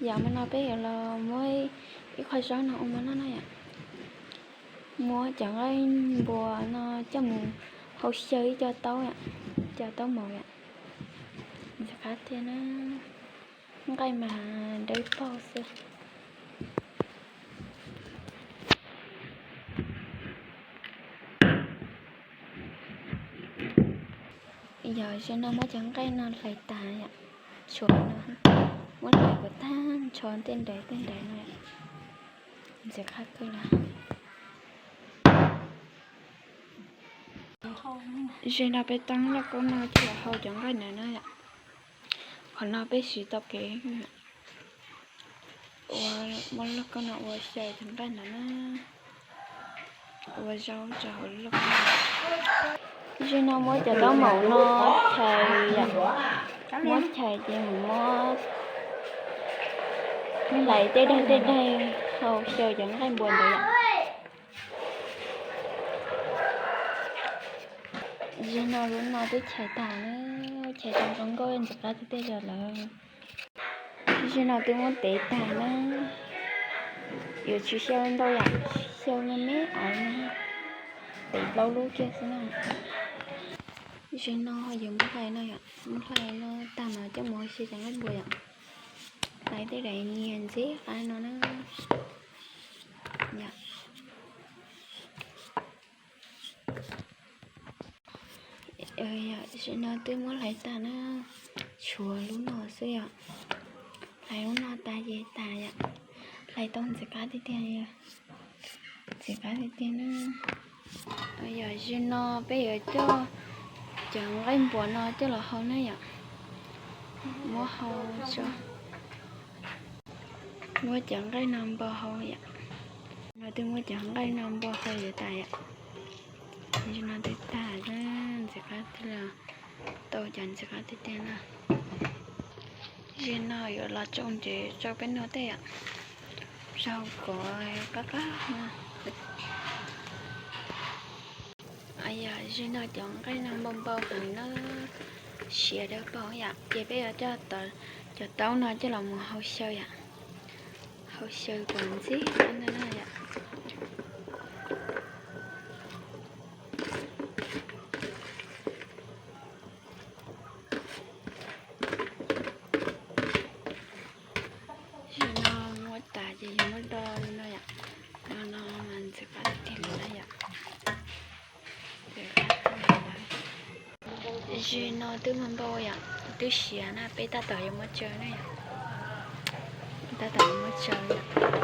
Yog hmo no peb yuav los muab ib qho zaub no ua mov noj no yom. Muab cov nqaij npua no coj mus hau xyaw ib co taub, co taub maum yom. Ntxim qab tiag na, nqaij mas dawb paug xwb. Yog zaum no muab cov nqaij no hlais tas yom, tshuav no, muab hlais kom tag nrho tej nraim tej nraim no, ntxim qab kawg li. Zaum no peb teeb lauj kaub no coj los hau cov nqaij ntawd na yom. Qhov no peb siv tau kev ua, muab lauj kaub no ua xyaw cov nqaij ntawd na, ua zaub rau hauv lauj kaub no. Zaum no muab cov taub maum no chais yom, muab chais ces mus muab hlais tej daig tej daig hau xyaw cov nqaij npua ntawd yom. Zaum no lub no twb chais tag na, chais tau zoo nkauj ntxim qab tiag tiag li lawm. Zaum no twb muab tev tag na, yuav tsis xyaw ntau yom, xyaw me me av no, tev plaub lub kiag xwb na. Zaum no yog muab hlais no yom, muab hlais no tag mas coj mus hau xyaw cov nqaij npua yom. Hlais tej daim nyias ntxim qab no na. Zaum no twb muab hlais tag na, tshuav lub no xwb yom. Hlais lub no tas ces tas yom. Hlais tau ntxim qab tiag tiag, ntxim qab tiag tiag na. Yog zaum no peb yuav coj cov nqaij npua no coj los hau na yom. Muab hau, muab cov nqaij no npau hau yom. No twb muab cov nqaij no npau hau yuav tas yom. Zaum no twb tag, ntxim qab tiag li, tau cov ntxim qab tiag tiag na. Zaum no yuav los tsoo ntsev rau peb noj tej yom. Zaub kom qab qab no. Yog zaum no cov nqaij no npau npau heev na, siav dawb paug yom, ces peb yuav coj cov taub no coj los mus hau xyaw yom. Hau xyaw kom ntxim qab ntag na yom. Zaum no muab tas ces yog muab do li no yom. No no mas ntxim qab tiag tiag li na yom. Zaum no twb muab npau yom, twb siav na, peb tab tom yuav muab tsaws na yom. Tab tom yuav muab tsaws yom.